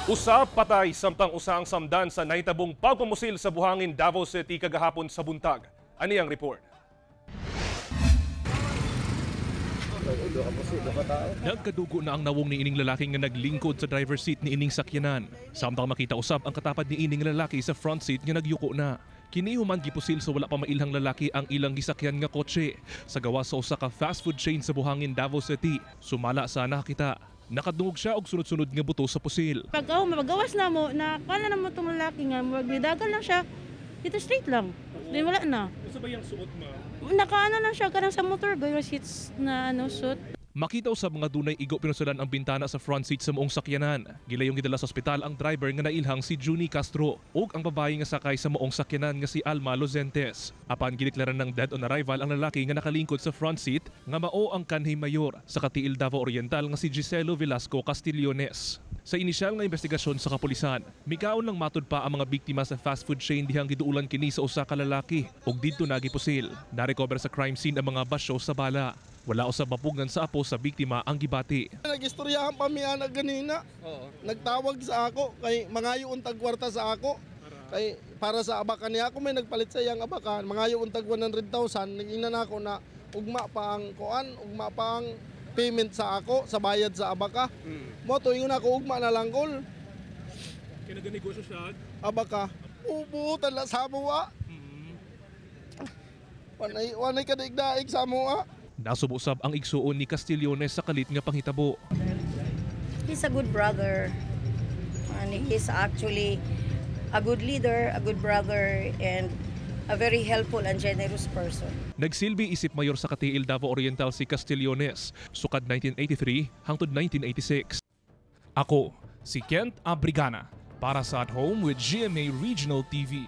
Usa patay samtang usa ang samdan sa nahitabong pagpamusil sa Buhangin, Davao City kagahapon sa buntag. Ani ang report. Nagkadugo na ang nawong ni ining lalaki nga naglingkod sa driver seat ni ining sakyanan. Samtang makita usab ang katapad ni ining lalaki sa front seat nga nagyuko na. Kini human gipusil sa wala pa mailhang lalaki ang ilang gisakyan nga kotse sa gawas sa usa ka fast food chain sa Buhangin, Davao City. Sumala sa nakakita. Nakadungog siya og sunod-sunod nga buto sa pusil. Pag oh, magawas na mo, na kala na mo itong lalaki nga, magnidagal lang siya, dito straight lang. Di wala na. Unsa ba yang suot, ma'am? Nakaano lang siya, kanang sa motor, girl seats na ano, suit. Makita usab mga dunay igo pinusulan ang bintana sa front seat sa maong sakyanan. Gilayong gidala sa ospital ang driver nga nailhang si Junie Castro ug ang babae nga sakay sa maong sakyanan nga si Alma Lozentes. Apan gideklaran ng dead on arrival ang lalaki nga nakalingkod sa front seat nga mao ang kanhi mayor sa Katiil, Davao Oriental nga si Giselo Velasco Castillones. Sa inisyal nga investigasyon sa kapulisan, mikaon lang matud pa ang mga biktima sa fast food chain dihang giduulan kini sa usa ka lalaki ug didto nagipusil. Narecover sa crime scene ang mga basyo sa bala. Wala usab mapugnan sa apo sa biktima ang gibati. Nagistoryahan pa mi ana ganina. Nagtawag sa ako kay mangayo untag kwarta sa ako. Kay para sa abakan niya ako may nagpalit sa iyang abakan, mangayo untag 100,000. Nagingnan ako na ugma pa ang kuan, ugma pa ang payment sa ako sa bayad sa abaka. Mo to ingon ako ugma na lang gol. Kaya naganegosyo siya. Abaka. Ubutan la sa amoa. Wanay wanay kadaig-daig sa amoa. Nasubo sab ang igsuon ni Castillones sa kalit nga panghitabo. He's a good brother, and he's actually a good leader, a good brother, and a very helpful and generous person. Nagsilbi isip mayor sa Katiil, Davao Oriental si Castillones sukad 1983 hangtod 1986. Ako, si Kent Abrigana para sa At Home with GMA Regional TV.